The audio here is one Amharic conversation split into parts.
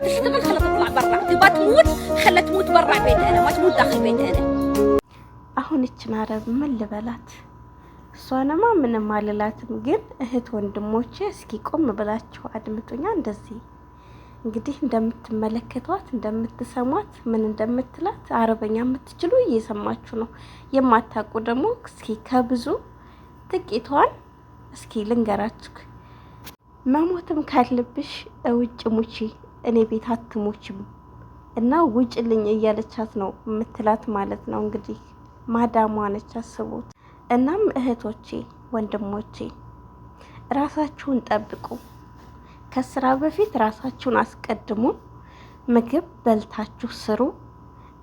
تشتغل خلها تطلع برا، تبغى تموت خلها تموت برا بيت انا، ما تموت داخل بيت انا. አሁን እችን አረብ ምን ልበላት? እሷንማ ምንም አልላትም። ግን እህት ወንድሞቼ እስኪ ቆም ብላችሁ አድምጡኛ። እንደዚህ እንግዲህ እንደምትመለከቷት እንደምትሰሟት ምን እንደምትላት አረበኛ የምትችሉ እየሰማችሁ ነው። የማታውቁ ደግሞ እስኪ ከብዙ ጥቂቷን እስኪ ልንገራችሁ። መሞትም ካለብሽ ውጭ ሙቺ፣ እኔ ቤት አትሙችም እና ውጭልኝ እያለቻት ነው የምትላት ማለት ነው። እንግዲህ ማዳሟ ነች፣ አስቡት። እናም እህቶቼ ወንድሞቼ ራሳችሁን ጠብቁ። ከስራ በፊት ራሳችሁን አስቀድሙ። ምግብ በልታችሁ ስሩ።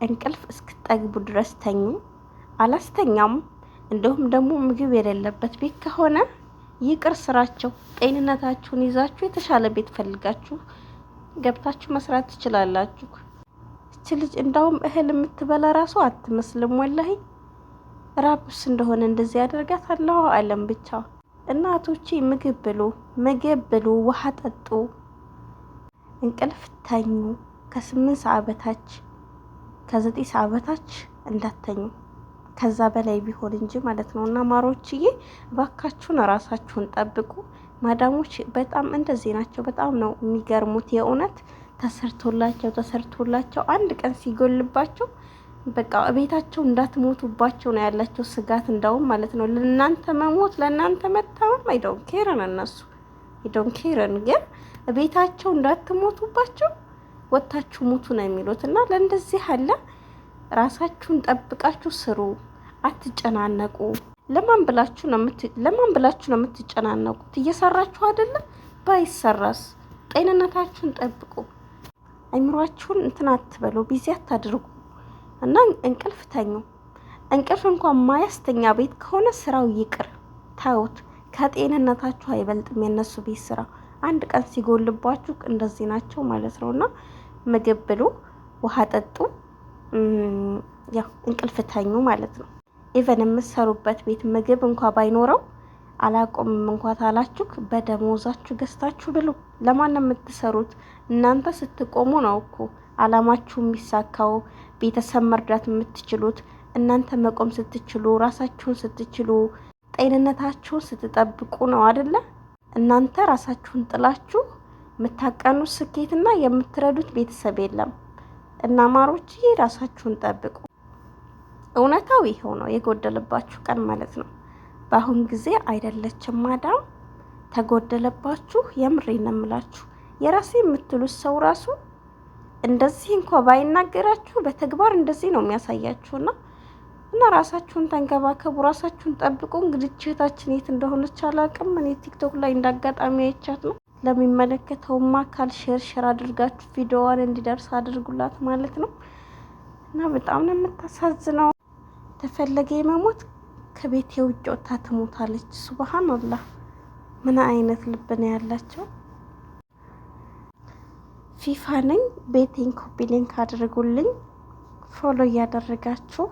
እንቅልፍ እስክጠግቡ ድረስ ተኙ። አላስተኛም። እንዲሁም ደግሞ ምግብ የሌለበት ቤት ከሆነ ይቅር ስራቸው። ጤንነታችሁን ይዛችሁ የተሻለ ቤት ፈልጋችሁ ገብታችሁ መስራት ትችላላችሁ። እች ልጅ እንዳውም እህል የምትበላ ራሱ አትመስልም። ወላሂ ራብስ እንደሆነ እንደዚህ ያደርጋት አላሁ አለም ብቻ። እናቶቼ ምግብ ብሉ፣ ምግብ ብሉ፣ ውሃ ጠጡ፣ እንቅልፍ ተኙ። ከ8 ሰዓት በታች ከ9 ሰዓት በታች እንዳተኙ ከዛ በላይ ቢሆን እንጂ ማለት ነው። እና ማሮችዬ እባካችሁን ራሳችሁን ጠብቁ። ማዳሞች በጣም እንደዚህ ናቸው። በጣም ነው የሚገርሙት። የእውነት ተሰርቶላቸው ተሰርቶላቸው አንድ ቀን ሲጎልባቸው በቃ ቤታቸው እንዳትሞቱባቸው ነው ያላቸው ስጋት፣ እንዳውም ማለት ነው ለእናንተ መሞት ለእናንተ መታመም I don't care እነሱ I don't care፣ ግን ቤታቸው እንዳትሞቱባቸው ወታችሁ ሙቱ ነው የሚሉት። እና ለእንደዚህ አለ ራሳችሁን ጠብቃችሁ ስሩ፣ አትጨናነቁ። ለማን ብላችሁ ነው የምትጨናነቁት? እየሰራችሁ አይደለም? ባይሰራስ? ጤንነታችሁን ጠብቁ። አይምሯችሁን እንትን አትበሉ፣ busy አታድርጉ እና እንቅልፍ ተኙ። እንቅልፍ እንኳን ማያስተኛ ቤት ከሆነ ስራው ይቅር፣ ተውት። ከጤንነታችሁ አይበልጥም የነሱ ቤት ስራ። አንድ ቀን ሲጎልባችሁ እንደዚህ ናቸው ማለት ነው። እና ምግብ ብሉ፣ ውሃ ጠጡ፣ ያው እንቅልፍ ተኙ ማለት ነው። Even የምትሰሩበት ቤት ምግብ እንኳ ባይኖረው አላቆምም እንኳ ታላችሁ በደሞዛችሁ ገዝታችሁ ብሉ። ለማን ነው የምትሰሩት? እናንተ ስትቆሙ ነው እኮ አላማችሁ የሚሳካው፣ ቤተሰብ መርዳት የምትችሉት እናንተ መቆም ስትችሉ፣ ራሳችሁን ስትችሉ፣ ጤንነታችሁን ስትጠብቁ ነው አደለ? እናንተ ራሳችሁን ጥላችሁ የምታቀኑት ስኬትና የምትረዱት ቤተሰብ የለም። እና ማሮችዬ ራሳችሁን ጠብቁ። እውነታው ይኸው ነው፣ የጎደለባችሁ ቀን ማለት ነው። በአሁን ጊዜ አይደለችም ማዳም ተጎደለባችሁ። የምሬ ነው የምላችሁ። የራሴ የምትሉት ሰው ራሱ እንደዚህ እንኳ ባይናገራችሁ በተግባር እንደዚህ ነው የሚያሳያችሁና እና ራሳችሁን ተንከባከቡ፣ ራሳችሁን ጠብቁ። እንግዲህ እህታችን የት እንደሆነች አላውቅም። እኔ ቲክቶክ ላይ እንዳጋጣሚ አይቻት ነው። ለሚመለከተውም አካል share share አድርጋችሁ ቪዲዮዋን እንዲደርስ አድርጉላት ማለት ነው። እና በጣም ነው የምታሳዝነው። ተፈለገ የመሞት ከቤት የውጭ ወጥታ ትሞታለች። ሱብሃን አላህ ምን አይነት ልብ ነው ያላቸው? ፊፋ ነኝ። ቤቴን copy link አድርጉልኝ፣ follow እያደረጋችሁ።